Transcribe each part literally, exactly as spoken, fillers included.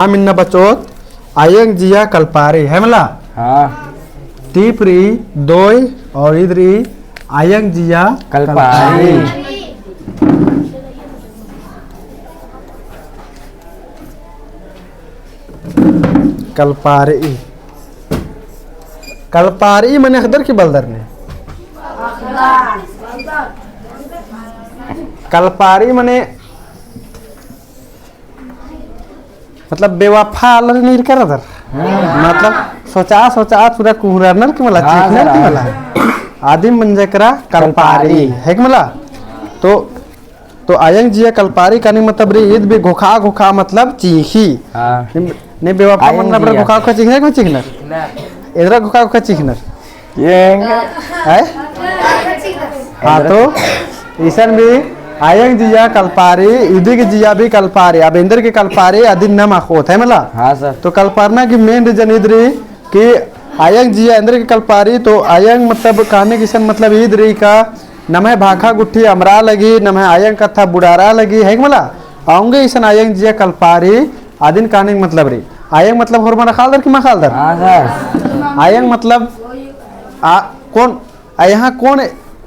नाम इन्ना बचोत आयंग जिया कलपारी, है मला? हाँ। तीप रई दोय और ईद रई आयंग जिया कलपारी। कलपारी। कलपारी। कलपारी मने अख़दर की बलदर ने? कलपारी मने मतलब बेवफा आलर नीर करदर। हाँ। मतलब सोचा सोचा चुरा कुहरानर की मला, हाँ, चिखनर की मला। आदिम मंजा केरा कलपारी, कलपारी। है की मला? तो, तो आयंग जिया कलपारी कानी मतलब रई ईद भी घोखा घोखा मतलब चीखी। हाँ। ने, ने बेवफा आयंग मन्ना बड़ा जिया। घोखा घोखा चिखनर की चिखनर? एदरा घोखा घोखा चिखनर। ये है? हाँ, तो इसन भी आयंग जिया कलपारी, इदिग जिया भी कलपारी, अब एन्देर गे कलपारी अदिन नम अख़ोत, है मला? हाँ सर। तो कलपारना की main reason ईद रई कि आयंग जिया एन्देर गे कलपारी, तो आयंग मतलब कहने की इसन मतलब ईद रई का नम्है भाखा गुट्ठी अमरा लगी, नम्है आयंग कत्था बुड़ारा लगी, है कि मला? औंगे इसन आयंग जिया कलपारी, अदिन कहने की मतलब रई। आयंग मतलब होरमर अख़ालदर की मल अख़ालदर? हाँ सर। आयंग मतलब आ, कौन, आ, यहाँ कौन,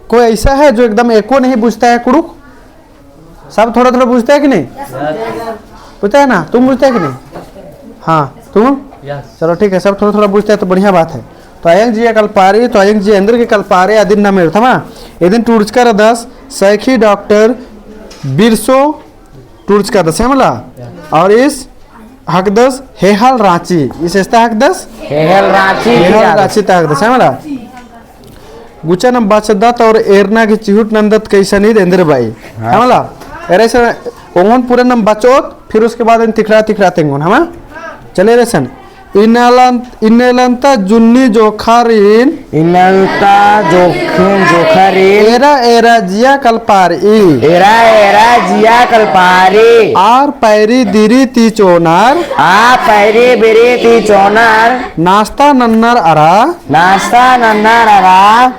कोई ऐसा है जो एकदम एको नहीं बुझता है कुँड़ुख़? सब थोड़ा थोड़ा बुझता है कि नहीं? बुझता है ना? तुम बुझता है कि नहीं? हाँ, तुम? Yes। चलो ठीक है, सब थोड़ा थोड़ा बुझता है तो बढ़िया बात है। तो आयंग जिया कलपारी, तो आयंग जिया एन्देर गे कलपारी, अदिन नम एरथमा, एदिन टूड़चका रअदस सैख़ी डॉक्टर बिरसो टूड़चका रअदस, है मला? और ईस हकदस हेहल राँची, ईस एस्ता हकदस? हेहल राँची, हेहल राँची ता हकदस, है मला? गुचा नम बचदत और एरना की चिहुट नन्दत कइसन ईद एन्देर बई। हाँ। है मला? एरे से ओंगोन पूरा नम बचोत, फिर उसके बाद एन तिखड़ा तिखड़ा तेंगोन, है मला? चले एरे सन। इन्नेलंत, इन्नेलंता जुन्नी जोखारिन। इन्नेलंता जोखिन जोखारिन। एरा एरा जिया कलपारी। एरा एरा जिया कलपारी। आर पैरी दिरी ती चोनर। आर पैरी बिरी ती चोनर। नाश्ता नन्नर अरा। नाश्ता नन्नर अरा।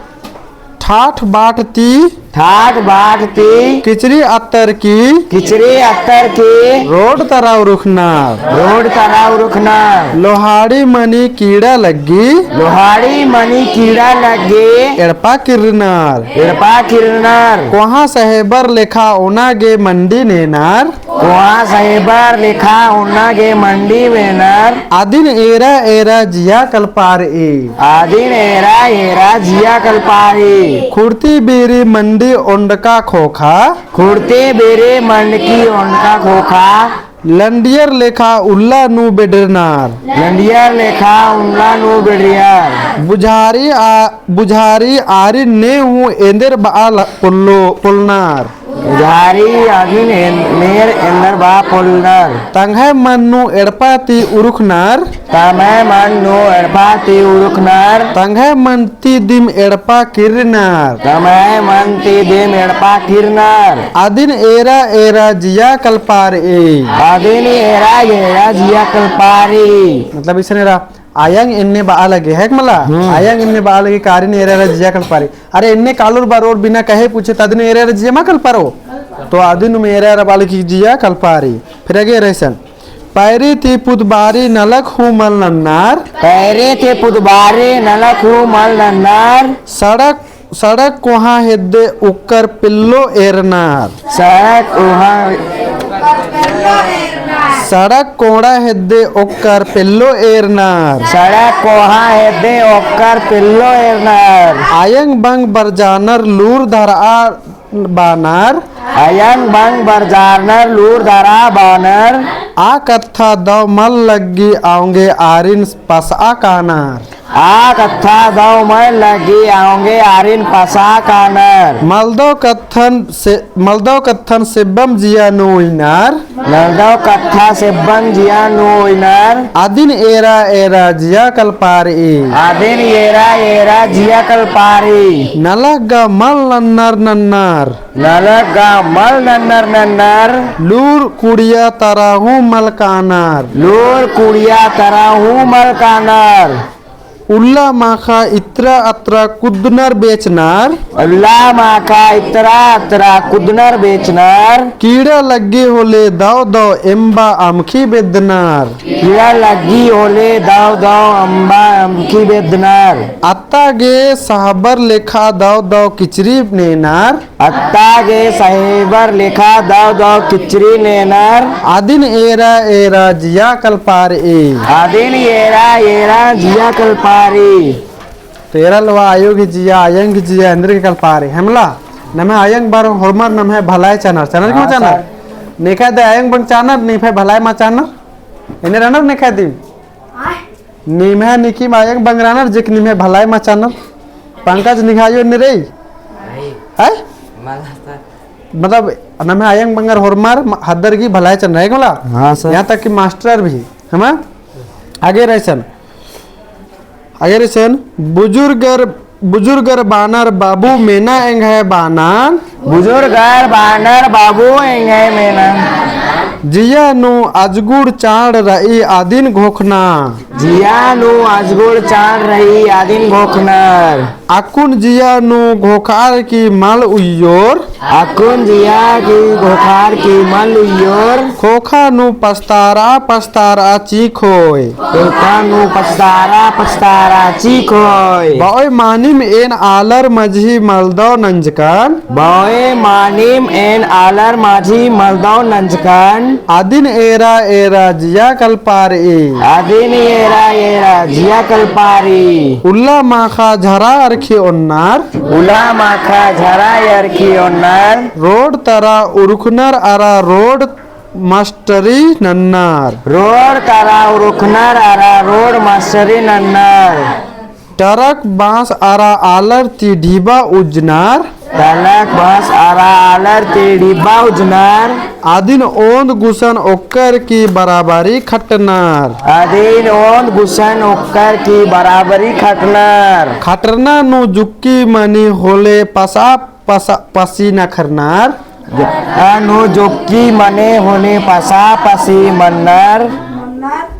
ठाठ बाट ती। ठाठ बाट ती। किचरी अत्तर की। किचरी अत्तर की। रोड तरा उरुखनर। रोड तरा उरुखनर। लोहाड़ी मनी कीड़ा लग्गी। लोहाड़ी मनी कीड़ा लग्गी। एड़पा किर्रनर। एड़पा किर्रनर। कोहाँ सहेबर लेखा ओना गे मंडी नेनर। कोहाँ सहेबर लेखा ओना गे मंडी नेनर। अदिन एरा एरा जिया कलपारी। अदिन एरा एरा जिया कलपारी। खुड़ती बीरी मंडी ओंडका खोखा। खुड़ती बीरी मंडकी ओंडका खोखा। लंडियर लेखा उल्ला नू बेडरनर। लंडियर लेखा उल्ला नू बेडरियर। बुझारी आ, बुझारी आरिन ने हूँ एन्देर बआ ल-, पोल्लो, पोल्लनर। बुझारी आरिन एन-, नेर एन्देर बआ पोल्लनर। तंग्है मन नू एड़पा ती उरुखनर। तंग्है मन नू एड़पा ती उरुखनर। तंग्है मन ती दिम एड़पा किर्रनर। तंग्है मन ती दिम एड़पा किर्रनर। अदिन एरा एरा जिया कलपारी। अदिन एरा एरा जिया कलपारी। मतलब इसन एरा आयंग एन्ने बआ लगे, है कि मला? हम्म। आयंग एन्ने बआ लगे, कारिन एरा एरा जिया कलपारी। अरे एन्ने कालोर बरोर बिना कहे पूछे तदिन एरा एरा जिया मा कलपारो। तो अदिन में एरा एरा बआ लगे जिया कलपारी। फिर आगे रहसन। पैरी ती पुदबारी नलख हूँ मल नन्नर। पैरी ती पुदबारी नलख हूँ मल नन्नर। सड़क सड़क कोहाँ हेद्दे ओक्कर पेल्लो एरनर। सड़क कोहाँ, सड़क कोड़ा हेद्दे ओक्कर पेल्लो एरनर। सड़क कोहाँ हेद्दे ओक्कर पेल्लो एरनर। आयंग बंग बरजानर लूर धरआ बानर। आयंग बंग बरजानर लूर धरआ बानर। आ कत्था दव मल लग्गी औंगे आरिन पसआ कानर। आ कत्था दव मल लग्गी औंगे आरिन पसआ कानर। मलदव कत्थन से, मलदव कत्थन सेब्बम जिया नू उइनर। मलदव कत्था सेब्बम जिया नू उइनर। अदिन एरा एरा जिया कलपारी। अदिन एरा एरा जिया कलपारी। नलख गा मल नन्नर नन्नर। नलख गा मल नन्नर नन्नर। लूर कुड़िया तरा हूँ मल कानर। लूर कुड़िया तरा हूँ मल कानर। उल्ला माखा इतरा अतरा कुदनर बेचनर। उल्ला माखा इतरा अतरा कुदनर बेचनर। कीड़ा लग्गी होले दव दव एम्बा अमखी बेद्दनर। कीड़ा लग्गी होले दव दव एम्बा अमखी बेद्दनर। अत्ता गे सहबर लेखा दव दव किचरी नेनर। अत्ता गे सहबर लेखा दव दव किचरी नेनर। अदिन एरा एरा जिया कलपारई। अदिन एरा एरा जिया कलपारई। तो एरा लवा आयो गे जिया, अयंग गे जिया, एन्देर गे कलपारई। हेमला, नम्है अयंग बंगर होरमर नम्है भलाई चानर, चानर कि हाँ, चानर? सर। नेखा दे अयंग बंग चानर, निम्है भलाई मा चानर। एन्ने रअनर नेखा दिम। निम्है निकिम अयंग बंग रअनर, जेक निम्है भलाई मा चानर। पंकज निंग्है आयो एन्ने रई? हैं? मतलब, नम्है अयंग बंगर होरमर म-, ख़द्दर गही भलाई चानर, है मला? हाँ, सर। यहाँ तक कि मास्टर भी, है मा? आगे रअसन। आगे रअसन, बुजुर्गर, बुजुर्गर बानर बाबू मेना एंग्है बानर। बुजुर्गर बानर बाबू एंग्है मेना। जिया नू अजगुड़ चाड़ रई अदिन घोखना। जिया नू अजगुड़ चाड़ रई अदिन घोखनर। अक्कुन जिया नू घोखार की मल उइयोर। अक्कुन जिया की घोखार की मल उइयोर। खोखा नू पछतारआ पछतारआ चींख़ोय। खोखा नू पछतारआ पछतारआ चींख़ोय। बओय मानिम एन आलर मझी मलदव नंजकन। बओय मानिम एन आलर मझी मलदव नंजकन। अदिन एरा एरा जिया कलपारई। अदिन एरा एरा जिया कलपारई। उल्ला माखा झरा अरखी ओन्नर। उल्ला माखा झरा अरखी ओन्नर। रोड तरा उरुखनर अरा रोड मास्टरी नन्नर। रोड तरा उरुखनर अरा रोड मास्टरी नन्नर। टरक बांस अरा आलर ती ढिबा उज्जनर। टरक बांस अरा आलर ती ढिबा उज्जनर। अदिन ओन्द गुसन ओक्कर की बराबरी खटनर। अदिन ओन्द गुसन ओक्कर की बराबरी खटनर। खटरना नू जुक्की मनी होले पसा पसा, पसी नखरनर। खटरना नू जुक्की मनी होले पसा पसी मन्नर।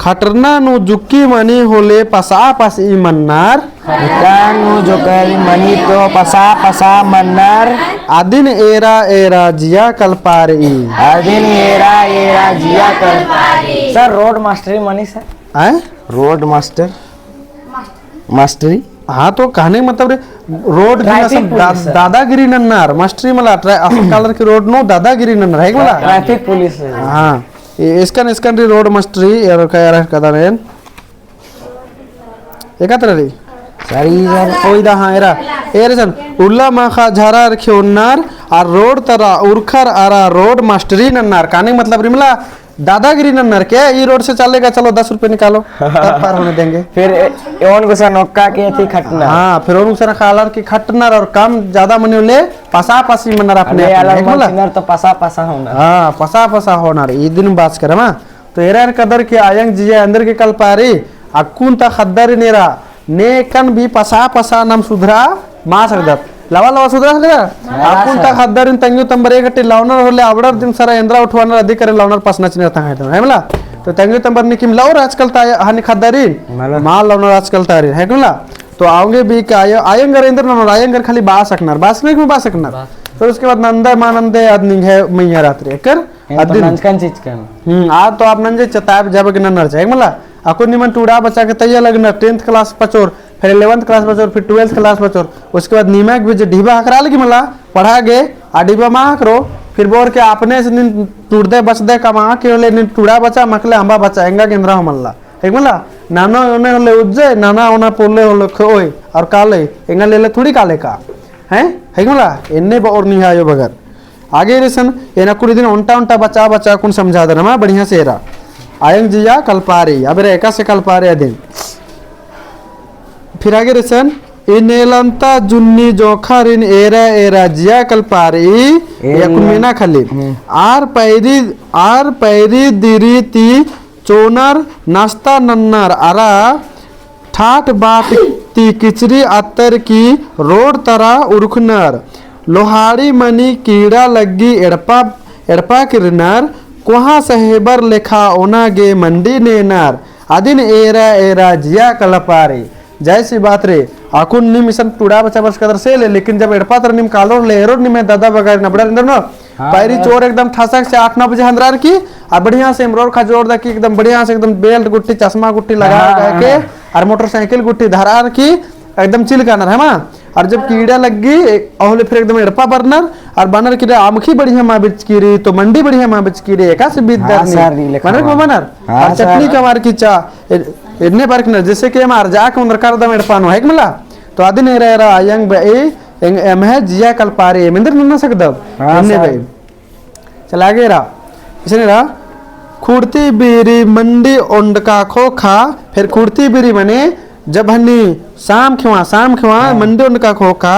खटरना नू जुक्की मनी होले पसा पसी मन्नर। खटरना नू जुक्की मनी तो पसा पसा मन्नर। अदिन एरा एरा जिया कलपारई। अदिन एरा एरा जिया कलपारई। सर, रोड मास्टरी मनी सर? आय? Road master? मास्टरी? हाँ, तो कहने का मतलब रे, रोड भी ना ट्रैफिक सब दा-, पुलिस है। दादागिरी नन्नर, मास्टरी मला, ट्रै-, असल कालर की रोड नू दादागिरी नन्नर, है कि मला? ट्रैफिक पुलिस है। हाँ, ए-, एसकन, एसकन री रोड मास्टरी, एरा का, एरा का दानेन। एका तरा री? सर, ई सर। ओइदा, हाँ, एरा। एरा सन, उल्ला माखा झरा अरखी ओन्नर, आ रोड तरा उरखर अरा रोड मास्टरी नन्नर, कहने का मतलब री मला, दादागिरी नन्नर के, "ये रोड से चलेगा, चलो दस रुपये निकालो, तब पार होने देंगे।" फिर ए-, ओन गुसन ओक्का के थी खटनर। हाँ, फिर ओन गुसन कालर की खटनर और कम ज्यादा मनी होले पसा पसी मनर अपने अरे, अपने, अलग एक बोला? मंचनर तो पसा पसा होनर। हाँ, पसा पसा होनर, ई दिन बात करे मा। तो एरा एरा कदर के अयंग जिया एन्देर गे कलपारई, अक्कुन ता ख़द्दारिन एरा, नेकन भी पसा पसा नम सुधरा मा सकदत। लवा लवा सुधरा सकदत? हाँ, अक्कुन ता ख़द्दारिन तंग्यो तम्बर एक गट्टी लवनर होले अबड़र दिम सरा एन्द्रा उठवानर अधिकारी लवनर पसना चिनर तंग्यो है मला। तो तंग्यो तम्बर निकिम लवर आजकल ता हनी ख़द्दारिन। मला। मा लवनर आजकल तारिन है मला। तो अवंगे भी का अयंग, अयंगर एन्देर ननोर, अयंगर खाली बआ सकनर, बआ सकनर कि बआ सकनर। बआ सकनर। फिर उसके बाद नंदे मा नंदे अद निंग्है मइय्याँ रहत रई, एकर एन तो अदिन नंजकन चिचकन। हम्म, आ तो आप नंजे चताब जब के नन्नर चाहे, मला, अक्कुन निमन टूड़ा बचा के तैया लगनर, tenth class पचोर, फिर eleventh class पचोर, फिर twelfth class पचोर, उसके बाद निमा गे भी जे ढिबा हकरा लगी मला, पढ़ा गे, आ ढिबा मा हकरो, फिर बोर के अपने से नीन टूड़दे बचदे कमा के होले, नीन टूड़ा बचा, मखले अम्बा बचा, एंगा गे एन्द्रा हो मल्ला। ठीक मला, नाना ओना होले उज्जे, नाना ओना पोल्ले होले खोय, और काले, एंगा लेले थोड़ी काले का। हैं? ठीक मला, एन्ने बओर निंग्है आयो बगर। आगे रअसन, एन अक्कुन इदिन ओन्टा ओन्टा बचा बचा अक्कुन समझादन मा बढ़िया से एरा। अयंग जिया कलपारई, अब एरा एकासे कलपारई अदिन। फिर आगे रअसन, ई नेलन्ता जुन्नी जोंख़ारिन एरा एरा जिया कलपारई, ए अक्कुन मेना खाली। हम्म। आर पैरी, आर पैरी दिरी ती चोनर नाश्ता नन्नर अरा ठाट बाट ती किचरी अत्तर की रोड तरा उरुखनर। लोहाड़ी मनी कीड़ा लग्गी एड़पा, एड़पा किरनर, कोहाँ सहेबर लेखा ओना गे मंडी नेनर। अदिन एरा एरा जिया कलपारई। जाहिर सी बात रे, अक्कुन नीम इसन टूड़ा बचा बरचकदर से ले, लेकिन जब एड़पा तर नीम कालोर ले, एरोर नीम दादा बगारी नबड़ार इंदर न, हाँ, पैरी हाँ। चोर एकदम ठसक से आठ नौ बजे हंदरार की, आ बढ़िया से एमरोर खजोर दा की एकदम बढ़िया से एकदम belt गुट्ठी, चश्मा गुट्ठी लगा हाँ, लगा हाँ, के, हाँ। और motorcycle गुट्ठी धरार की, एकदम चिलकानर है मा। और जब कीड़ा लग्गी, ए, अहले फिर एकदम एड़पा बरनर, और बअनर की रे अमख़ी बढ़िया मा बिचकी री, तो मंडी बढ़िया मा बिचकी री, एकासे बीत हाँ, दरनी। सर, नी लेखा बअनर को मा। बअनर? हाँ, और सर। चटनी कमार की चा, ए, एन्ने बरकनर, जैसे कि हमार जाके उन्दर कर दम एड़पा नू, है कि मला? तो अदिन एरा एरा अयंग बई, एंग, एम्है जिया कलपारे, एम एन्देर नन्ना सकदब? हाँ, एन्ने सर। बई। चला गे रा। इसने रा, खुड़ती बीरी मंडी ओंडका खोखा, फिर खुड़ती बीरी मने जब हन्नी साम खेवा, साम खेवा, हाँ। मंडी ओंडका खोखा,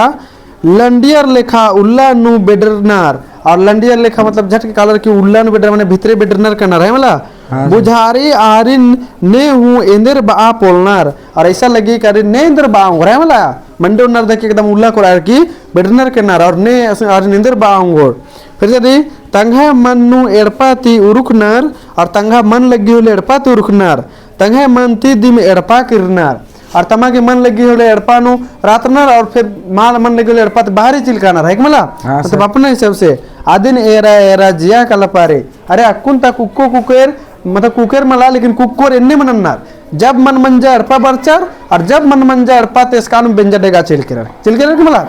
लंडियर लेखा उल्ला नू बेडरनार, और लंडियर लेखा मतलब झट के कालर की उल्ला नू बेडर मने भितरे बेडरनार कनर है मला। हाँ, सर। बुझारी आरिन ने हूँ एन्देर बआ पोलनार, और ऐसा लग्गी कि आरिन ने एन्देर बआ ओंगोर है मला। मंडी ओनर दकी एकदम उल्ला कोरार की बेडरनार कनर, और ने ऐसे आरिन एन्देर बआ ओंगोर। फिर जदी तंग्है मन नू एड़पा ती उरुखनर, और तंग्है मन लग्गी होले एड़पा ती उरुखनर, तंग्है मन ती दिम एड़पा किरनर। और तमा गे मन लग्गी होले एड़पा नू रातनर, और फिर मा मन लग्गी होले एड़पा ती बाहरी चिलकानर, है कि मला? हाँ, मतलब सर। अपना हिसाब से। अदिन एरा एरा जिया कलपारे। अरे अक्कुन ता कुक्को कुकेर, मतलब कुकेर मला, लेकिन कुक्कोर एन्ने मनन्नर। जब मन मंजा एड़पा बरचर, और जब मन मंजा एड़पा ती एसकान बेंजा डेगा चिलकेरर। चिलकेरर कि मला?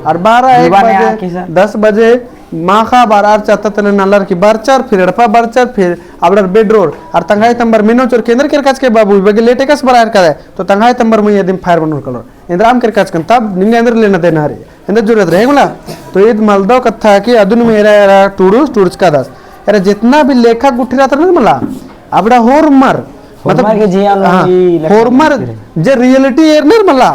और बारह, एक दीवाने बजे, आ की सर? दस बजे, माखा बरअर चाता तले नलर की बरचर, फिर एड़पा बरचर, फिर अबड़र बेडरोर, और तंग्है तम्बर मिनो चोर केन्देर केरकाचके बाबू, बग्गे लेट एकासे बरअर करे, तो तंग्है तम्बर मुई अदिम फायर बनोर कलोर। एन्देर आम केरकाचकन, तब निंगा एन्देर लेना देना रई। एन्देर जरूरत रई, है मला? तो ईद मलदव कत्था कि अदिन में एरा, एरा टूड़ुस, टूड़ुस कादस। एरा जितना भी लेखक गुट्ठी रहता ना मला, अबड़ा होरमर, मतलब, होरमर के जिया नू हाँ, ई लखा होरमर गुट्ठी रई। जे reality एरनर मला,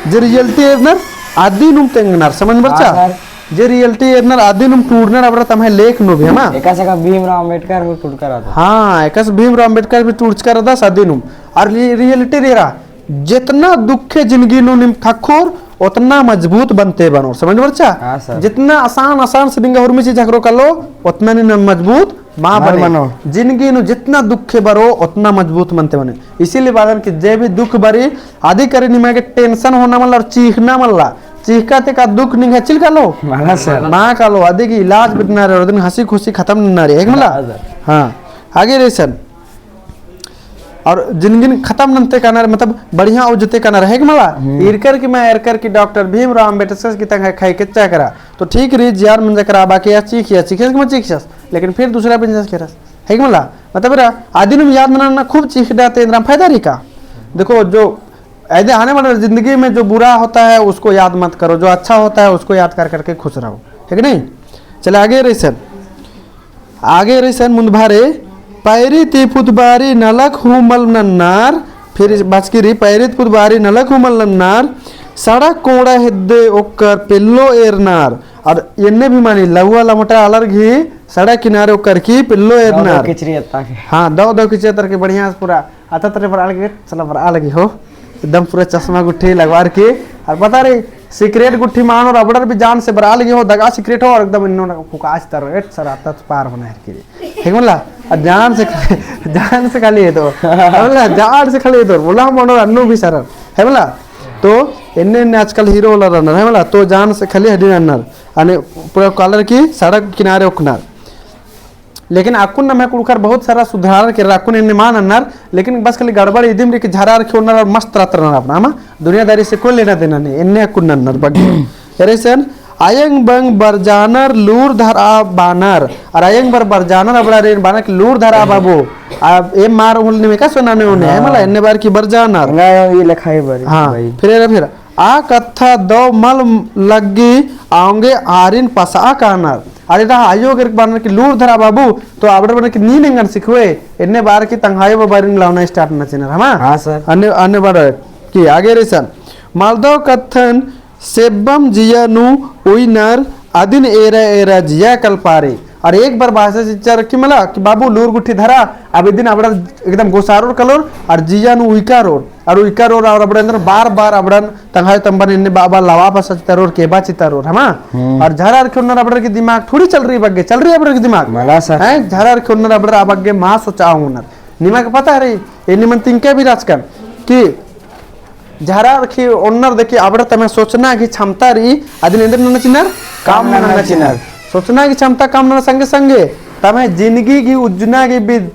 जे reality एरनर अदिनुम तेंगनर, समझ बरचा? हाँ, सर। जे reality एरनर अदिनुम टूड़नर अबड़ा तम्है लेख नू भी, है ना? एकासे का भीमराव अम्बेडकर हो टूड़कर आता। हाँ, एकासे भीमराव अम्बेडकर भी टूड़चकर आता, अदिनुम। और रि-, reality एरा, जितना दुखे जिंदगी नू नीम ख़क्खोर, उतना मजबूत बनते बनोर। समझ बरचा? हाँ, सर। जितना आसान, आसान से निंगा हुरमी चीज ख़क्खरो कालो, उतना नीम मजबूत मा मल बने। बनो। जिंदगी नू जितना दुखे बरो, उतना मजबूत मनते बने। इसीलिए बअदन कि जे भी दुख बरी, अदी करी निमा गे tension होना मल्ला और चीखना मल्ला। चीखका ती का दुख निंग्है चिलकालो? मला सर। मा कालो, अदी गे इलाज बिदना रई, और अदिन हँसी खुशी खतम नन्ना रई, है कि मला? हाँ, सर। हाँ, आगे रई सन। और जिंदगी खतम नन्ते कानर, मतलब बढ़िया उज्जते कानर, है कि मला? हम्म। ईरकर की मा ईरकर की डॉक्टर भीमराव अम्बेडकर की तंग्है खई केच्चा केरा। तो ठीक रई, जियार मंजा केरा बाकी या चीखिया, चीखियस कि मा चीखियस, लेकिन फिर दूसरा बिंजस केरस, है कि मला? मतलब एरा, अदिनुम याद नन्ना खूब चीखना ती एन्देरम फायदा रई का? देखो, जो ऐसे आने वाला जिंदगी में जो बुरा होता है, उसको याद मत करो, जो अच्छा होता है, उसको याद कर करके खुश रहो, है कि नहीं? चले आगे रई सन। आगे रई सन मुन्दभारे, पैरी ती पुतबारी नलख हूँ मल नन्नार, फिर बाचकी रई, पैरी ती पुतबारी नलख हूँ मल नन्नार, सड़क कोड़ा हेद्दे ओक्कर पेल्लो एरनार। और एन्ने भी मानी, लउवा लमटा आलर गही सड़क किनारे ओक्कर की पेल्लो दव दव एरनार। किचरी अत्ता के। हाँ, दव दव किचरी अत्ता के बढ़िया से पूरा अत्ता तरे बरआ लगी, चला बरआ लगी हो। एकदम पूरा चश्मा गुट्ठी लगवार की। और पता रई, सिगरेट गुट्ठी मानो रबड़र भी जान से बरआ लगी हो, दगा सिगरेट हो और एकदम इन्नो ना फुकास तर, एट सर, अत्ता तो पार होना है कि। ठीक मला? और जान से, जान से खाली है तो। है मला? जान से खाली है तो। बोला हम मानो अन्नू भी सर। है मला? तो एन्ने एन्ने आजकल हीरो वाला रनर, है मला? तो जान से खाली हडी रनर। अने पूरा कालर की सड़क किनारे ओक्कनर। लेकिन अक्कुन नम्है कुँड़ुख़र बहुत सारा सुधार केरर, अक्कुन एन्ने मा नन्नर, लेकिन बस खाली गड़बड़ इदिम रई कि झरार ख़ोन्नर और मस्त रात रन्नर अपना, अमा दुनियादारी से कोई लेना देना नहीं, एन्ने अक्कुन नन्नर बग्गे। एरे सन, अयंग बंग बरजानर लूर धरआ बानर, और अयंग बर बरजानर अबड़ा रे बानर कि लूर धरआ बाबू, आ, ए मार उल निमे का सुनाने होने, है हाँ। मला, एन्ने बार की बरजानर। एंगा ये लिखाई बारी, हाँ, भाई। फिर एरा फिर, आ कत्था दव मल लग्गी औंगे आरिन पसआ कानर। अरे ता आयो गे बानर कि लूर धरआ बाबू, तो अबड़र बानर कि नीन एंगन सिखवे, एन्ने बार की तंग्है बाबारिन लौना start नना चिनर, हमा? हाँ सर। अन्ने, अन्ने बार की आगे रई सन। मलदव कत्थन सेब्बम जिया नू उइनर अदिन एरा एरा जिया कलपारे। और एक बार भाषा शिक्षा रखी मला कि बाबू लूर गुट्ठी धरा, अब इदिन अबड़र एकदम गोसारोर कलोर और जिया नू उइकारोर। और उइकारोर और अबड़र अंदर बार बार अबड़न तंग्है तम्बन एन्ने बाबा लवा पसा चितारोर, केबा चितारोर, हमा? हम्म। और झरार ख़ोन्नर अबड़र की दिमाग थोड़ी चल रई बग्गे, चल रई अबड़र की दिमाग? मला सर। हैं? झरार ख़ोन्नर अबड़र आ बग्गे मा सोचआ ओंगनर। निमा गे पता रई, ए निमन तिंका भी राचकन कि झरा अरखी ओन्नर देखी अबड़ा तम्है सोचना गही क्षमता रई, अदिन एन्देर नन्ना चिनर? कम नन्ना चिनर। सोचना गही क्षमता कम नन्ना संगे संगे तम्है जिनगी गही उज्जना गही बिद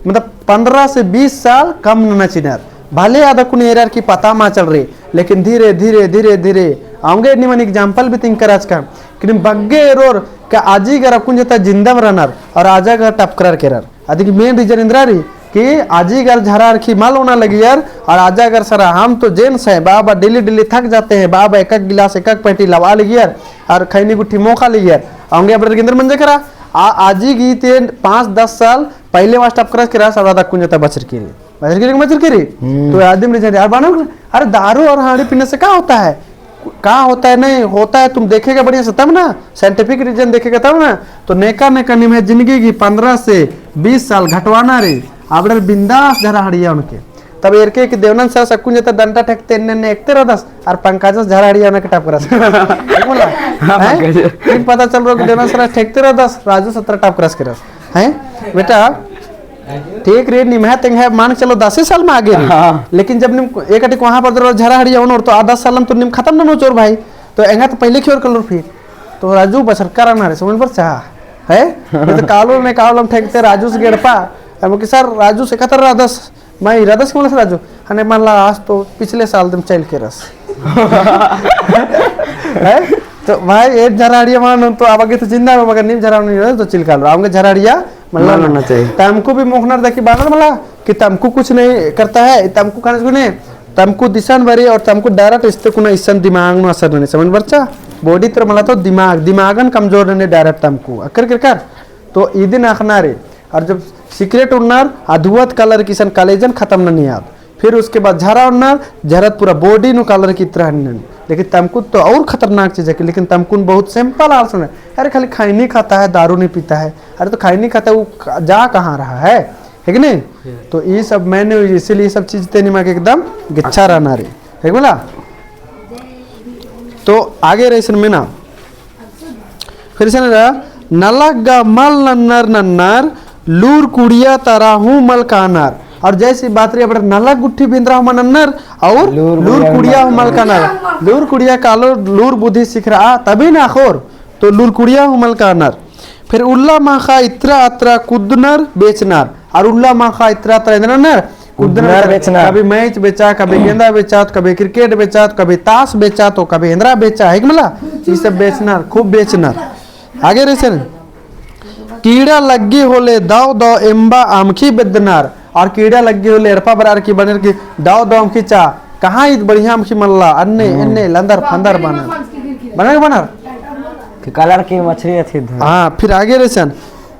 मतलब पन्द्रह से बीस साल कम नन्ना चिनर। भले आद अक्कुन एरर की पता मा चलरई, लेकिन धीरे, धीरे, धीरे, धीरे, औंगे निमन example भी तिंकरचकन, कि नीम बग्गे एरोर का आजी गर अक्कुन जता जिंदम रअनर और आजा गर टपकरर केरर। अदिक main reason एन्दरा रई कि आजी गर झरा अरखी मल ओना लगियर और आजा गर सरा हम तो जेन्स हैं, बाबा daily, daily थक जाते हैं, बाबा एक एक गिलास, एक एक पैंटी लवा लगियर और खैनी गुट्ठी मोखा लगियर। औंगे अबड़र गे एन्देर मंजा केरा, आ, आजी गही ते पाँच दस साल पहले वास टपकरस केरस, अबड़ा अक्कुन जता बछरकी रई। बछरकी रई, बछरकी रई। हम्म। तो आदिम reason, यार बानो, अरे दारू और हाड़ी पीने से क्या होता है? क्या होता है, नहीं होता है, तुम देखेगा बढ़िया से तब ना, scientific reason देखेगा तब ना। तो नेका नेका निम्है जिनगी गही पन्द्रह से बीस साल घटवाना रई, अबड़र बिंदास झरा हड़िया ओनके। तब एरके कि देवनंद सर सक्कुन जता डंडा ठेकते एन्ने एन्ने एकते रअदस, और पंकजस झरा हड़िया ओनके टपकरस। ठीक बोला? हाँ, हैं? पंकज। फिर पता चलरओ कि देवनंद सर ठेकते रअदस, राजूस अत्रा टपकरस केरस। हैं? बेटा, ठीक रई, निम्है तेंग्है मान के चलो दसे साल मा आगे रई। हाँ। लेकिन जब नीम एक अटी कोहाँ पद्दर झरा हड़िया ओनोर तो आ दस सालन तो नीम खतम ननोर भाई। तो एंगा तो पहले ख्योर कलोर फिर। तो राजू बछरका रअना रई, समझ बरचा। हैं? ये तो कालो ने कालो हम ठेकते राजूस गे एड़पा। हम कि सर राजूस एकातर रअदस, मैं रअदस कि मलस राजू। हने मल्ला आस तो पिछले साल दिम चइल केरस। हैं? तो भाई, एन झरा हड़िया मा ननोन तो अबड़ा गे तो जिंदा रओ, मगर नीम झरा हड़िया तो चिलका लो। औंगे झरा हड़िया मल्ला मल्ला नन्ना चाहिए। तमकू भी मोखनर देखी बानर मला कि तमकू कुछ नहीं करता है, तमकू खाने से नहीं, तमकू दिसन बरी और तमकू direct इस्ते कुना इसन दिमाग नू असर ननी, समझ बरचा? Body तर मला तो दिमाग, दिमागन कमजोर ननी direct तमकू। अकर कर कर। तो इदिन अख़ना रई। और जब सिगरेट उन्नर, अधुवत कालर की इसन कलेजन खतम ननी आद। फिर उसके बाद झरा ओन्नर, झरत पूरा body नू कालर की इतरा हन्नन। लेकिन तमकुन तो और खतरनाक चीज है कि, लेकिन तमकुन बहुत simple आलसन है। अरे खाली खैनी खाता है, दारू नहीं पीता है। अरे तो खैनी खाता है, वो क-, जा कहाँ रहा है, है कि नहीं? तो ये सब मैंने, इसीलिए ये सब चीज ते निमा के एकदम गिच्छा रहना रई, है कि बोला? तो आगे रई इसन में ना, फिर से ना, नलख गा मल नन्नर नन्नर, लूर कुड़िया तरा हूँ मल कानर। और जैसी बात रई, अबड़र नलख गुट्ठी भी एन्दरा हूँ मल नन्नर, और लूर लूर कुड़िया कुड़िया हूँ मल कानर। लूर कुड़िया कालो लूर बुद्धि सिखरआ, तभी ना अख़ोर, तो लूर कुड़िया हूँ मल कानर। फिर उल्ला माख़ा इतरा अतरा कुद्दनर बेचनर, और उल्ला माख़ा इतरा अतरा एन्दरा नन्नर कुद्दनर कुद्दनर बेचनर। कभी match बेचा, कभी गेंदा बेचा, तो कभी cricket बेचा, तो कभी ताश बेचा, तो कभी एन्दरा बेचा, है कि मला? ई सब बेचनर, खूब बेचनर। आगे रई इसन, कीड़ा लग्गी होले दव दव एम्बा अमख़ी बेद्दनर, और कीड़ा लग्गी होले एड़पा बरअर की बअनर की दव दव अमख़ी चा, कहाँ ईद बढ़िया अमख़ी मल्ला, अन्ने, हम्म। एन्ने, लंदर फंदर बअनर। बअनर, बअनर? कि colour की मछली अथी धर। हाँ, फिर आगे रई इसन,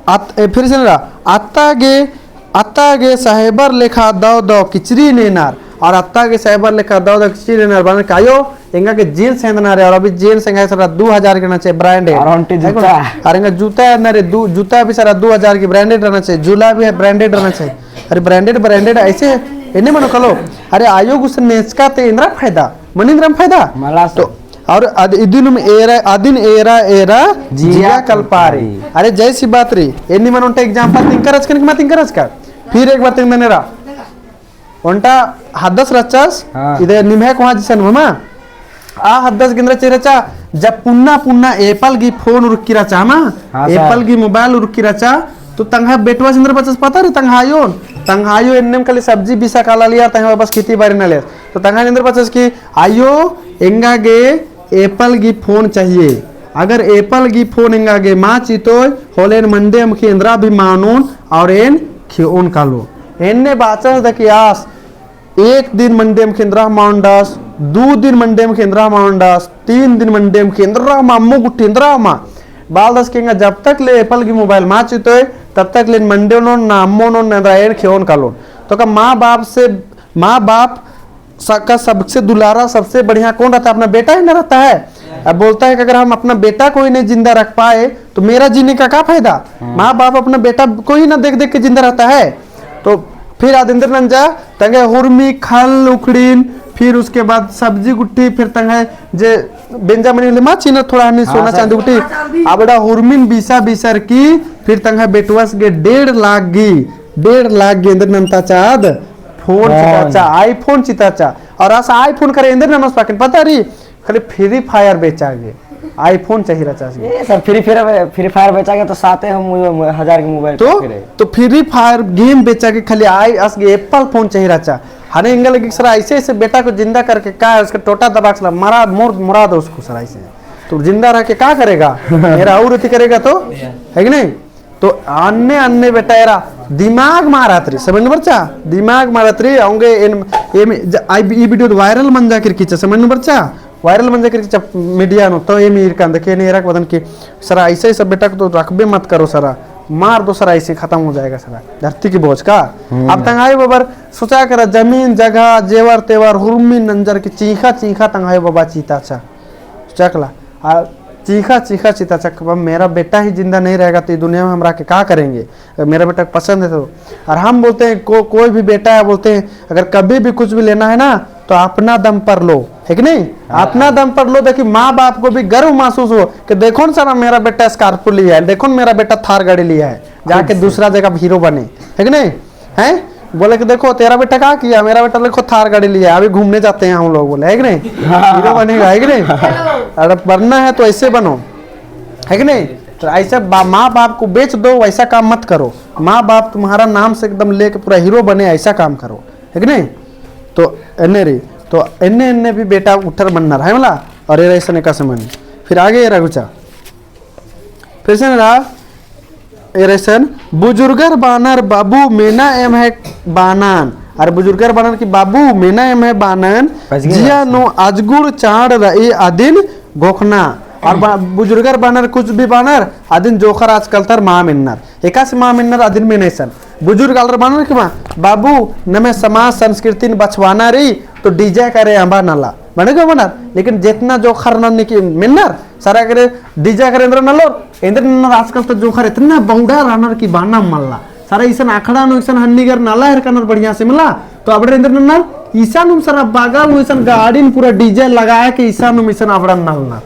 अत-, ए, फिर इसन रई, अत्ता गे अत्ता गे साहेबर लेखा दव दव किचरी नेनर, और अत्ता गे साहेबर लेखा दव दव किचरी नेनर, बअनर का आयो, एंगा गे jeans हेंदना रई, और अभी jeans एंगा सरा दू हजार के रहना चाहिए, branded। और ओन्टे जूता। और एंगा जूता हेंदना रई, दू, जूता भी सरा दू हजार की branded रहना चाहिए, झूला भी है, branded रहना चाहिए। अरे branded, branded ऐसे एन्ने मनो कलो। अरे आयो गुसन नेचका ते एन्दरा फायदा, मने एन्दरा फायदा। मला तो और अद-, इदिनुम एरा, अदिन एरा, एरा जिया जिया कलपारी। कलपारी। अरे, जैसी बात रई। एन्ने मन ओन्टा example तिंकरचकन कि मा तिंकरचका? फिर एक बार तिंकदन एरा। ओन्टा हद्दस रहचस, हाँ। इदे निम्है कोहाँ जिसन हूँ मा। आ हद्दस गे एन्दरा चिआ रहचा, जब पुन्ना पुन्ना Apple गही phone उरखकी रहचा मा, हाँ, सर। Apple गही mobile उरखकी रहचा, तो तंग्है बेटवास एन्दरा बचस पता रई, तंग्है आयोन। तंग्है आयो एन्नेम खाली सब्जी बिसा काला लिया, तंग्है बाबस खेती बारी नना लिया। तो तंग्है आयोन एन्दरा बचस कि आयो, एंगा गे Apple गही phone चाहिए। अगर Apple गही phone एंगा गे मा चितोय, होले एन मंडे अमख़ी एन्दरा भी मा ओनोन और एन खेओन कालोन। एन्ने बाचस दकियास, एक दिन मंडे अमख़ी एन्दरा मा ओनडस, दू दिन मंडे अमख़ी एन्दरा मा ओनडस, तीन दिन मंडे अमख़ी एन्दरा मा, अम्मो गुट्ठी एन्दरा मा। बालदस कि एंगा जब तक ले Apple गही mobile मा चितोय, तब तक ले एन मंडे ओनोन, ना अम्मो ओनोन, ना एन्दरा, एन खेओन कालोन। तो का माँ बाप से, माँ बाप स-, का सबसे दुलारा, सबसे बढ़िया कौन रहता है? अपना बेटा ही ना रहता है। अब बोलता है कि अगर हम अपना बेटा को ही नहीं जिंदा रख पाए, तो मेरा जीने का क्या फायदा? हाँ। माँ बाप अपना बेटा को ही ना देख देख के जिंदा रहता है। तो फिर आद एन्दरा नंजा, तंग्है हुरमी, खल, उखड़ीन, फिर उसके बाद सब्जी गुट्ठी, फिर तंग्है जे बेंजा मनी होले मा चिअनर, थोड़ा हनी हाँ, सोना सर। चांदी गुट्ठी, अबड़ा हुरमिन बीसा बीसर की, फिर तंग्है बेटवास गे डेढ़ लाख गही, डेढ़ लाख गही एन्दरा नन्ताचा आद, phone phone। चिताचा, iPhone चिताचा। और आस iPhone करे एन्देर ननोस पाकिन पता रई, खाली Free Fire बेचा गे, iPhone चाही रहचा आस गे। ए sir, Free Fire, Free Fire बेचा गे तो साते हम मो-, मो-, हजार के mobile तो, खरीदे। तो Free Fire game बेचा गे खाली आय आस गे Apple phone चाही रहचा। हने एंगा लगी सर ऐसे ऐसे बेटा को जिंदा करके का है, उसका टोटा दबा के सला मरा, मोर, मुरा दो उसको सर ऐसे। तो जिंदा रह के का करेगा? मेरा और अति करेगा तो, है कि नहीं? तो अन्ने अन्ने बेटा एरा दिमाग मारत रई, समझ बरचा? दिमाग मारत रई, औंगे एन, एम, ज-, आई, ई video तो viral मंजा केरकी चा, समझ बरचा? Viral मंजा केरकी चा media नू, तो एम ईरकन देखे ने एरा के बअदन कि सरा ऐसे ऐसे बेटा को तो रखबे मत करो सरा, मार दो सरा, ऐसे खतम हो जाएगा सरा, धरती की बोझ का। हम्म। अब तंग्है आयो बाबर सोचा केरा, जमीन जगह जेवर तेवर हुरमी नंजर की चींख़ा चींख़ा तंग्है आयो बाबा चिताचा। चकला। आ, चींख़ा, चींख़ा चिताचा कि अब मेरा बेटा ही जिंदा नहीं रहेगा तो ये दुनिया में हम रह के का करेंगे? अगर मेरा बेटा पसंद है तो। और हम बोलते हैं, को-, कोई भी बेटा है बोलते हैं, अगर कभी भी कुछ भी लेना है ना तो अपना दम पर लो, है कि नहीं? हाँ। अपना दम पर लो, ताकि माँ बाप को भी गर्व महसूस हो कि देखो न सरा मेरा बेटा Scorpio लिया है, देखो न मेरा बेटा Thar गाड़ी लिया है, जाके खुद से। दूसरा जगह hero बने, है कि नहीं? हैं? बोले कि देखो, तेरा बेटा क्या किया? मेरा बेटा देखो, Thar गाड़ी लिया, अभी घूमने जाते हैं हम लोग, बोले, है कि नहीं? हाँ। Hero बनेगा, है कि नहीं? अगर बनना है तो ऐसे बनो, है कि नहीं? तो ऐसे बा-, माँ बाप को बेच दो, वैसा काम मत करो। माँ बाप तुम्हारा नाम से एकदम लेके पूरा hero बने, ऐसा काम करो, है कि नहीं? तो एन्ने रई, तो एन्ने एन्ने भी बेटा उठर मन्नर, है मला? और ये ऐसा नहीं का समझ। फिर आगे ये रघुचा। फिर से ना, एरा इसन, बुजुर्गर बानर बाबू मेना एम्है बानन। अरा बुजुर्गर बानर कि बाबू मेना एम्है बानन, बच गए जिया बात। नू अजगुर चाड़ रई अदिन घोखना। अरा बा-, बुजुर्गर बानर कुछ भी बानर, अदिन जोंख़र आजकल तर मा मेन्नर। एकासे मा मेन्नर अदिन मेना इसन। बुजुर्ग आलर बानर कि मा, बाबू, नम्है समाज संस्कृतिन बछवाना रई, तो DJ करे अम्बा नला। बने का बानर, लेकिन जेतना जोंख़र नन्नी कि मेन्नर, सरा करे DJ करे एन्दरा नलोर, एन्दरा नन्नर आजकल तो जोंख़र इतना बहुड़ा रअनर कि बाना मल्ला। सरा इसन अखड़ा नू इसन हन्नीगर नला हेरकनर बढ़िया से मला, तो अबड़र एन्दरा नन्नर, इसानुम सरा बगल नू इसन गाड़िन पूरा DJ लगाए के इसानुम इसन अबड़न नलनर।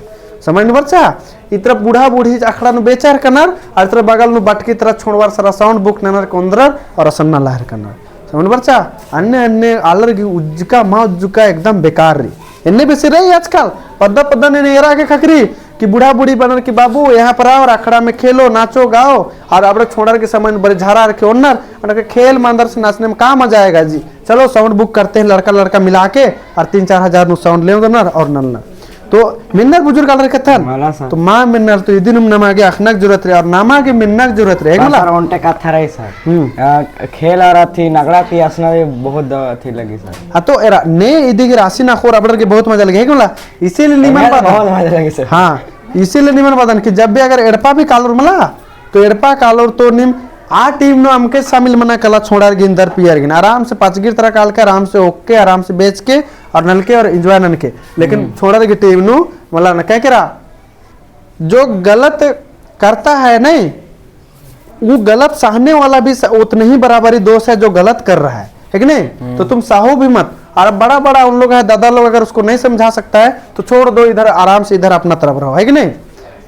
समझ नू बरचा? इतरा बूढ़ा बूढ़ी अखड़ा नू बेचा हेरकनर, अरा इतरा बगल नू बटकी इतरा छोड़वार सरा sound box ननर कोन्दरर, अरा असन नला हेरकनर। समझ बरचा? अन्ने अन्ने आलर गे उज्जका मा उज्जका एकदम बेकार रई। एन्ने बेसे रई आजकल। पद्दा पद्दा ने एरा गे ख़क्खरई कि बूढ़ा बूढ़ी बानर कि बाबू यहाँ पर आओ और अखड़ा में खेलो, नाचो, गाओ। और अबड़र छोड़र गे समय बरे झारा अरखी ओन्नर, ओन्नर के खेल मांदर से नाचने में का मजा आएगा जी। चलो sound box करते हैं लड़का लड़का मिला के और तीन चार हजार नू sound ले ओनर और नलनर। तो मेन्नर बुजुर्ग आलर कत्थन। मला सा। तो मा मेन्नर तो इदिनुम नमा गे अख़नक जरूरत रई और नमा गे मेन्नक जरूरत रई, है हाँ मला? सर, ओन्टे कत्था रई सर। हम्म। आ, खेल और अथी नगड़ा ती असना भी बहुत द-, अथी लगी सर। हाँ, तो एरा ने इदी गे रासी नखोर अबड़र गे बहुत मजा लगी, है कि मला? इसीलिए निमन एंगा तो बादन। बहुत मजा लगी सर। हाँ, इसीलिए निमन बादन कि जब भी अगर एड़पा भी कालोर मला, तो एड़पा कालोर तो नीम आ team नू अमके शामिल मना कला छोड़ार गे एन्देर पियर गे। आराम से पचगिर तरा काल के, आराम से ओक्के, आराम से बेच के और नलके और enjoy ननके। लेकिन हम्म। छोड़ार गे team नू मला न कह केरा, जो गलत करता है नहीं, वो गलत सहने वाला भी स-, उतना ही बराबरी दोष है जो गलत कर रहा है, है कि नहीं? हम्म। तो तुम सहो भी मत। और बड़ा बड़ा उन लोग है, दादा लोग अगर उसको नहीं समझा सकता है, तो छोड़ दो, इधर आराम से इधर अपना तरफ रहो, है कि नहीं?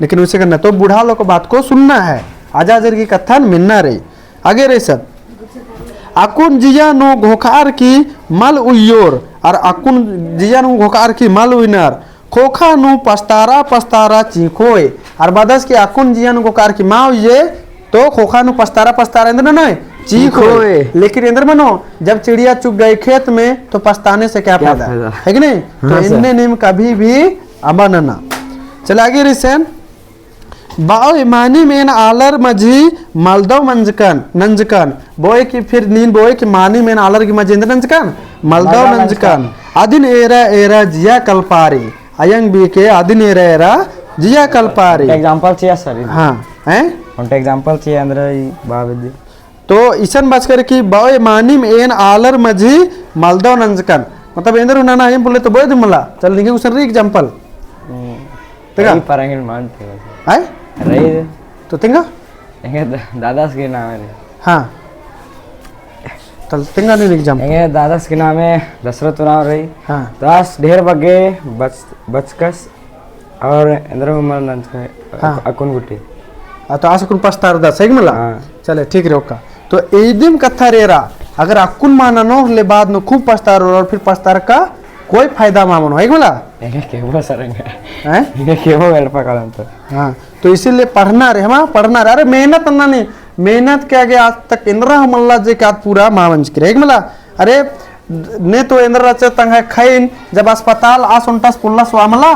लेकिन उसे करना, तो बूढ़ा लोग को बात को सुनना है। आजा आजर की कत्थन मेन्ना रई। आगे रई सर। अक्कुन जिया नू घोखार की मल उइयोर, और अक्कुन जिया नू घोखार की मल उइनर, ख़ोख़ा नू पछतारा पछतारा चींख़ोय। अरा बअदस कि अक्कुन जिया नू घोखार की मा उइये, तो ख़ोख़ा नू पछतारा पछतारा एन्देर ननोय? चींख़ोय। चींख़ोय। लेकिन एन्देर मनो, जब चिड़िया चुग गई खेत में, तो पछताने से क्या क्या फायदा? फायदा? है कि नहीं? हाँ तो सर। एन्ने नीम कभी भी अम्बा नना। चल आगे रई इसन। बओय मानिम एन आलर मझी मलदव मंजकन, नंजकन। बओय कि फिर नीन बओय कि मानिम एन आलर की मझी एन्देर नंजकन? मलदव मलदव नंजकन। नंजकन। अदिन एरा एरा जिया कलपारी। अयंग बीके अदिन एरा एरा जिया कलपारी। Example चिआ सर, इदी। हाँ, हैं? ओन्टे example चिआ एन्देर ई बाबे दी। तो इसन बचकर कि बओय मानिम एन आलर मझी मलदव नंजकन। मतलब एन्देर हूँ नना एम बोले तो बओय दिम मला। चल निंग्है गुसन रई example। हम्म। तेंगा? रई परंगिन मान तेंगा। हैं? रई। तो तेंगा? एंग्है द-, दादस गही नामे रई। हाँ। तल तेंगा नीन example। एंग्है दादस गही नामे दशरथ उराँव रई। हाँ। तो आस ढेर बग्गे बच-, बचकस और एन्देर हूँ मल नंजकन हाँ। अक्कुन गूटी। आ, तो आस अक्कुन पछतारदस, सही मला? हाँ। चले, ठीक रई, ओक्का। तो इदिम कत्था रई एरा, अगर अक्कुन मा ननोर ले बाद नू खूब पछतारोर और फिर पछतारका कोई फायदा मा मनो, है कि मला? एंगे केबो सर, एंगे। हैं? एंगे केबो एड़पा कालम तो। हाँ, तो इसीलिए पढ़ना रे, हमा पढ़ना रे। अरे मेहनत अन्ना नहीं, मेहनत के आगे आज तक एन्दरा हूँ मल्ला जे के आज पूरा मा मंजकी रहे, है कि मला? अरे ने तो एन्दरा रहचा तंग्है खैन, जब अस्पताल आस ओन्टस पोल्लस होआ मला,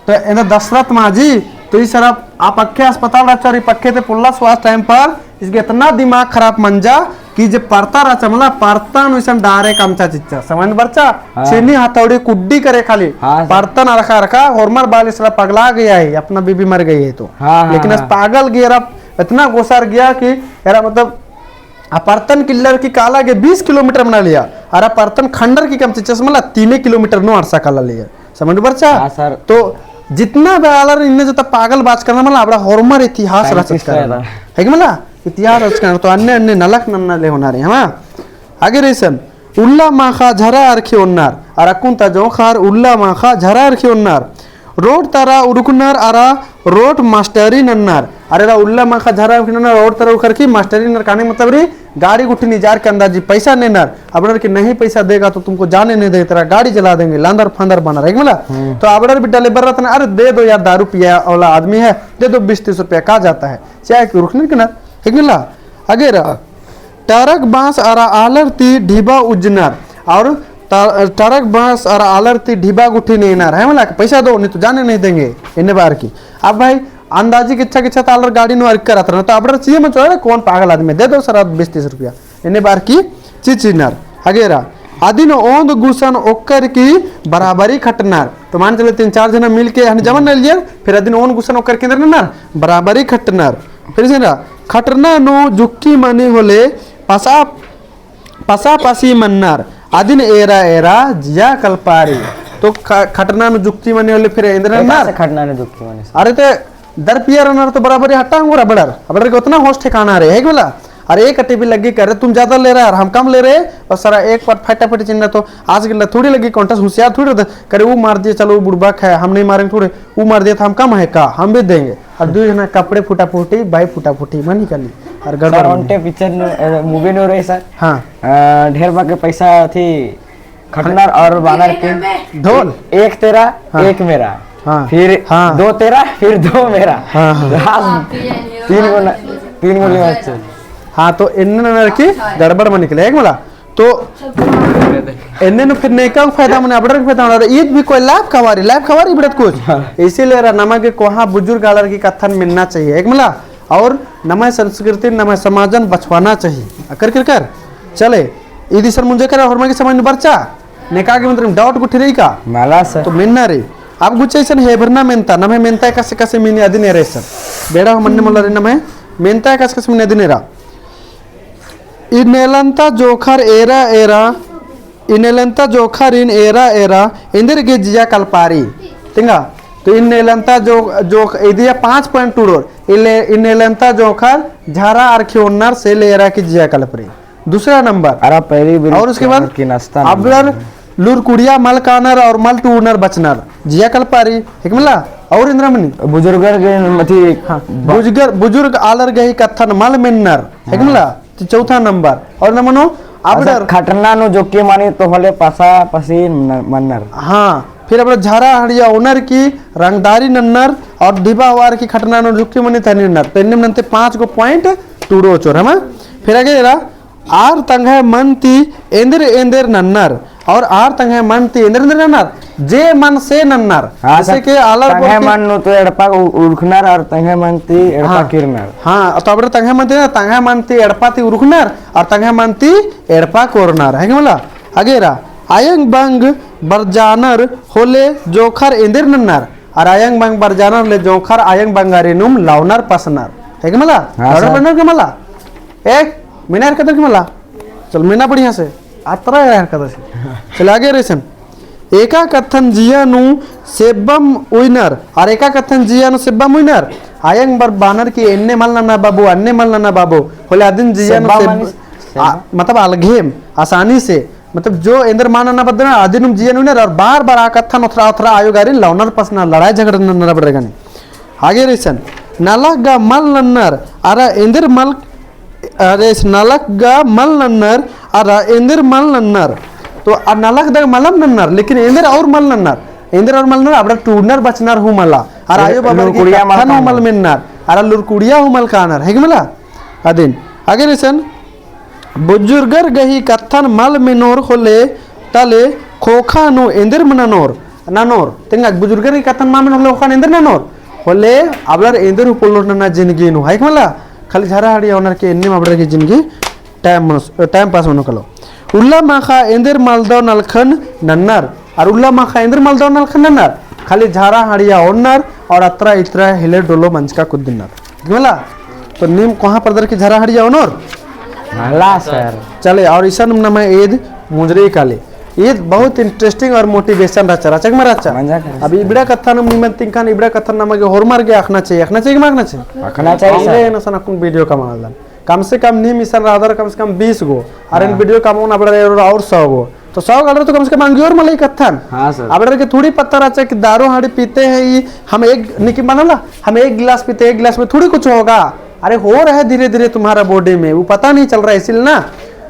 तो एन्देर दशरथ मांझी, तो ई सरफ आ पक्खे अस्पताल रहचा और ई पक्खे ती पोल्लस होआ टाइम पर, इसके इतना दिमाग खराब मंजा कि जे परता रहचा मला, परता नू इसन डारे कमचा चिच्चा, समझ बरचा? हाँ। छेनी हथौड़ी कुड्डी करे खाली। हाँ, सर। परता नू रखा रखा, होरमर बाली सरफ पगला गया है, अपना बीबी मर गई है तो। हाँ, हाँ, लेकिन अस हाँ। पागल गया, इतना गोसार गया कि एरा मतलब आ परतन किल्लर की काला गे बीस किलोमीटर मना लिया, अरा परतन खंडर की कमचा चिच्चस मला तीने किलोमीटर नू अंड़सा काला लिया। समझ बरचा? हाँ, सर। तो जितना भी आलर इन्ने जो तक पागल बाचकन मला, अबड़ा होरमर इतिहास scientist रचकन। है ना? है कि मला? इतिहास रचकन, तो अन्ने अन्ने नलख नन्ना ले होना रे, हाँ? आगे रइसन, उल्ला माखा झरा अरखी ओन्नर, अरा अक्कुन ता जोंख़र उल्ला माखा झरा अरखी ओन्नर, रोड तरा उरुखनर अरा रोड मास्टरी नन्नर। अरे रा उल्ला माखा झरा उखनर, रोड तरा उखर की मास्टरी नन्नर कहने मतलब री गाड़ी गुट्ठी निजार के अंदाजी पैसा नेनर। अबड़र की नहीं पैसा देगा तो तुमको जाने नहीं दे, तेरा गाड़ी जला देंगे, लांदर फांदर बनर, है कि मला? हम्म। तो अबड़र भी डले बर्रत ना, अरे दे दो यार, दारू पिया वाला आदमी है, दे दो बीस तीस रुपया, का जाता है? चाहे कि उरुखनर के ना, है कि मला? अगे रा टरक बांस अरा आलर ती ढिबा उज्जनर, और ट-, टरक बांस अरा आलर ती ढिबा गुट्ठी नेनर, है मला, पैसा दो, नहीं तो जाने नहीं देंगे, इन्ने बार की। अब भाई, अंदाजी किच्छा किच्छा ता आलर गाड़ी नू अरखी करत रहना, तो अबड़र चिआ मनो, अरे, कौन पागल आदमी, दे दो सर, आप बीस तीस रुपया, इन्ने बार की चिचिनर। अगे रा, अदिन ओन्द गुसन ओक्कर की बराबरी खटनर, तो मान चले तीन चार जना मिल के हन जमन नलियर, फिर अदिन ओन्द गुसन ओक्कर की एन्देर नन्नर, बराबरी खटनर। फिर से ना, खटना नू जुक्की मनी होले पसा, पसा पसी मन्नर, अदिन एरा एरा जिया कलपारी। तो ख-, खटना नू जुक्की मनी होले फिर एन्देर एका नन्नर। से खटना नू जुक्की मनी से? अरे ते दर पियर रनर तो बराबरी हट्टा अंगुर अबड़र, अबड़र के उतना होश ठिकाना रे, है कि मला? अरे एक टीवी लग्गी करे, तुम ज्यादा ले रहे और हम कम ले रहे, और सारा एक बार फटाफट चिन्ना तो आज के लिए थोड़ी लग्गी contest, होशियार थोड़ी रहता, करे वो मार दिए, चलो वो बुड़बक है, हम नहीं मारेंगे थोड़े, वो मार दिया तो हम कम है का, हम भी देंगे। और दुई जना कपड़े फुटा फुटी, बाई फुटा फुटी, मन निकाली। और गड़बड़ सर, मनी। ओन्टे पिक्चर नू, अ, मूवी नू रहे सर। हाँ। अ, ढेर बाके पैसा थी खटनर और बानर के। ढोल। एक तेरा, हाँ। एक मेरा। हाँ। फिर हाँ। दो तेरा, फिर दो मेरा। हाँ, हाँ। लास्ट तीन गो न-, तीन गो लेवा चाहिए। हाँ, तो एन्ने ननर की गड़बड़ मनी के लिए, है कि मला? तो एन्ने नू फिर नेका फायदा मने, अबड़र फायदा मने, ईद भी कोई लाभ खवारी, लाभ खवारी इबड़त कुछ। हाँ। इसीलिए रा नमा गे कोहाँ बुजुर्ग आलर की कत्थन मेन्ना चाहिए, है कि मला? और नम्है संस्कृति, नम्है समाजन बछवाना चाहिए। अकर किरकर? चले, इदी सर मुंजे करे, होरमा की समझ नू बरचा? नेका गे मतलब doubt गुट्ठी रही का? मला सर। तो मेन्ना रे। अब गुच्चा इसन हेबरना मेन्ता, नम्है मेन्ता एकासे एकासे मेनी अदिन एरा इसन। बेड़ा हो मन्ने मला रे नम्है मेन्ता एकासे एकासे मेनी अदिन एरा। इन्नेलन्ता जोंख़र एरा एरा, इन्नेलन्ता जोंख़रिन एरा एरा, एन्देर गे जिया कलपारी। तिंगा, तो इन्नेलन्ता जो, जो, इदिया पाँच point टूड़ोर, इन्ने-, इन्नेलन्ता जोंख़र झरा अरखी ओन्नर से ले एरा की जिया कलपरी। दूसरा नंबर। अरा पैरी बिल और उसके बाद की नाश्ता नहीं अबड़र है। लुरकुड़िया मल कानर और मल टूड़नर बचनर। जिया कलपारी, है कि मला? और एन्देर मनी? बुजुर्गर गे मती हाँ, ब- बुजुर्गर, बुजुर्ग आलर गही कत्थन मल मेन्नर, है कि हाँ। मला? तो चौथा नंबर। और न मनो, अच्छा, अबड़र खटना नू जुक्की मनी तो होले पसा पसी न-, मन्नर। हाँ, फिर अबड़र झरा हड़िया ओनर की रंगदारी नन्नर और ढिबा होअर की खटना नू जुक्की मनी तनी नन्नर। तो एन्ने नन्ते पाँच गो point टूड़ो चोर, है मा? फिर आगे एरा, आर तंग्है मन ती एन्देर एन्देर नन्नर, और आर तंग्है मन ती एन्देर एन्देर नन्नर, जे मन से नन्नर। हाँ, जैसे कि आलर तंग्है बोल के मन नू तो एड़पा उ-, उरखनर और तंग्है मन ती एड़पा हाँ। किरनर। हाँ, तो अबड़र तंग्है मन ती ना, तंग्है मन ती एड़पा ती उरखनर और तंग्है मन ती एड़पा कोरनर। है कि मला? आगे एरा, अयंग बंग बरजानर होले जोंख़र एन्देर नन्नर, और अयंग बंग बरजानर होले जोंख़र अयंग बंगारिनुम लौनर पसनर। है कि मला? हाँ, लौनर सर। पसनर कि मला? एक मिनट कदर कि मला? चल, मेना बढ़िया से। अतरा यार कदर से। चल, आगे रइसन। एका कत्थन जिया नू सेब्बम उइनर, और एका कत्थन जिया नू सेब्बम उइनर। अयंग बरजानर की एन्ने मल नना बाबू, अन्ने मल नना बाबू। होले अदिन जिया नू सेब्बा सेब-, माने आ, सेब्बा? मतलब अलघेम, आसानी से। मतलब जो एन्देर मल नना बअदर ना, अदिनुम जिया नू उइनर, और बार-बार आ कत्थन ओथरा, ओथरा आयो गारिन लौनर पसनर, लड़ाई झगड़ा नन्नर बड़े गने। आगे रइसन, नलख गा मल नन्नर, अरा एन्देर मल, अरे, नलख गा मल नन्नर, अरा एन्देर मल नन्नर। तो आ नलख दग मलम नन्नर, लेकिन एन्देर और मल नन्नर, एन्देर और मल नन्नर, अबड़ा टूड़नर बचनर हूँ मला, अरा आयो बाबर की लुरकुड़िया मल कत्थन हूँ मल कानर। मेन्नर, अरा लुरकुड़िया हूँ मल कानर, है कि मला? अदिन, आगे इसन, बुजुर्गर गही कत्थन मल मेनोर होले तले खोखा नू एन्देर ननोर, ननोर। तेंगा बुजुर्गर गही कत्थन मल मेनोर होले खोखा नू एन्देर ननोर। होले अबड़र एन्देर हूँ पोल्लोर नन्ना जिनगी नू, है कि मला? खाली झरा हड़िया ओनर के एन्नेम अबड़र की जिनगी time मनो, time pass मनो कलो। उल्ला माखा एन्देर मलदव नलखन नन्नर, अरा उल्ला माखा एन्देर मलदव नलखन नन्नर, खाली झरा हड़िया ओनर, अरा अतरा इतरा हेले डोलो मंजका कुद्दिनर। ठीक मला? तो नीम कोहाँ परदर की झरा हड़िया ओनोर? मला सर। चले, अरा इसन नमा ईद मुंजरी काली। ईद बहुत interesting अरा motivation रहचा, रहचा कि मल रहचा? मंजा कर। अब इबड़ा कत्थन नीमन तिंकन, इबड़ा कत्थन नमा गे होरमर गे अख़ना चाहिए, अख़ना चाहिए कि मल अख़ना चाहिए? अख़ना चाहिए सर। एन्ने सन अक्कुन video कमआ लगदन। कम से कम नीम इसन रअदर कम से कम बीस गो। अरा एन हाँ। Video कमओन अबड़ा रअदर और सौ गो। तो सौ गो रअदर तो कम से कम अंगियोर मला ई कत्थन। हाँ सर। अबड़र के थोड़ी पता रहचा कि दारू हाड़ी पीते हैं, ये हम एक, निकी मानो ना, हम एक गिलास पीते हैं, एक गिलास में थोड़ी कुछ होगा। अरे हो रहा है धीरे धीरे तुम्हारा body में, वो पता नहीं चल रहा है, इसीलिए ना।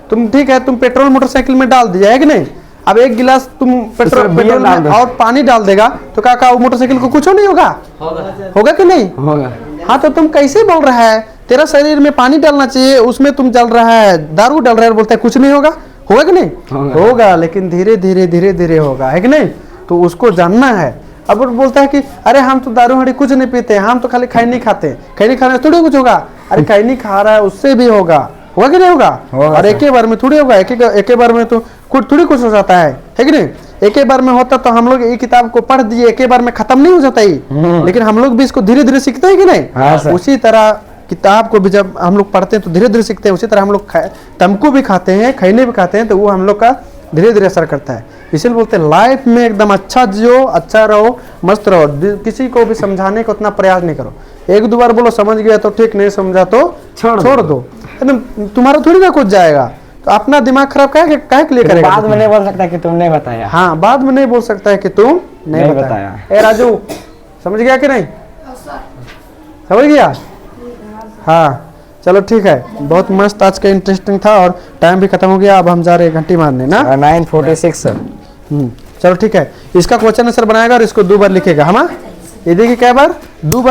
तुम ठीक है, तुम petrol motorcycle में डाल दिया है कि नहीं? अब एक गिलास तुम petrol, उसमें beer petrol डाल में दो। और पानी डाल देगा, तो क्या, क्या वो motorcycle को कुछ नहीं होगा? होगा। होगा कि नहीं? होगा। हाँ, तो तुम कैसे बोल रहा है? तेरा शरीर में पानी डालना चाहिए, उसमें तुम डाल रहा है, दारू डाल रहा है, बोलता है कुछ नहीं होगा, होगा कि नहीं? होगा। होगा, लेकिन धीरे धीरे, धीरे धीरे होगा, है कि नहीं? तो उसको जानना है। अब वो बोलता है कि अरे हम तो दारू हाड़ी कुछ नहीं पीते हैं, हम तो खाली खैनी खाते हैं, खैनी खाने से थोड़ी कुछ होगा। अरे खैनी खा रहा है, उससे भी होगा, होगा कि नहीं होगा? होगा और सर। एके बार में थोड़ी होगा, एके, एके बार में तो कुछ थोड़ी कुछ हो जाता है, है कि नहीं? एके बार में होता तो हम लोग ये किताब को पढ़ दिए, एके बार में खत्म नहीं हो जाता ये। हम्म। लेकिन हम लोग भी इसको धीरे-धीरे सीखते हैं कि नहीं? हाँ सर। उसी तरह किताब को भी जब हम लोग पढ़ते हैं तो धीरे-धीरे सीखते हैं, उसी तरह हम लोग खा-, तम्बाकू भी खाते हैं, खैनी भी खाते हैं, तो वो हम लोग का धीरे-धीरे असर करता है। इसीलिए बोलते हैं, life में एकदम अच्छा जियो, अच्छा रहो, मस्त रहो। दि-, किसी को भी समझाने का उतना प्रयास नहीं करो। एक दो बार बोलो, समझ गया तो ठीक, नहीं समझा तो छोड़ दो। छोड़ दो। एकदम तुम्हारा थोड़ी ना कुछ जाएगा। तो अपना दिमाग खराब काहे के, काहे के लिए फिर करेगा बाद में दुश्मन? नहीं बोल सकता कि तुम नहीं बताया। हाँ, बाद में नहीं बोल सकता है कि तुम नहीं नहीं बताया। बताया। ए राजू, समझ गया कि नहीं? समझ गया? हाँ, चलो ठीक है, बहुत मस्त आज का interesting था और time भी खत्म हो गया। अब हम जा रहे हैं घंटी मारने ना। Nine forty six sir। हम्म, चलो ठीक है, इसका question answer बनाएगा और इसको दो बार लिखेगा, हम ये देखिए कै बार, दो बार।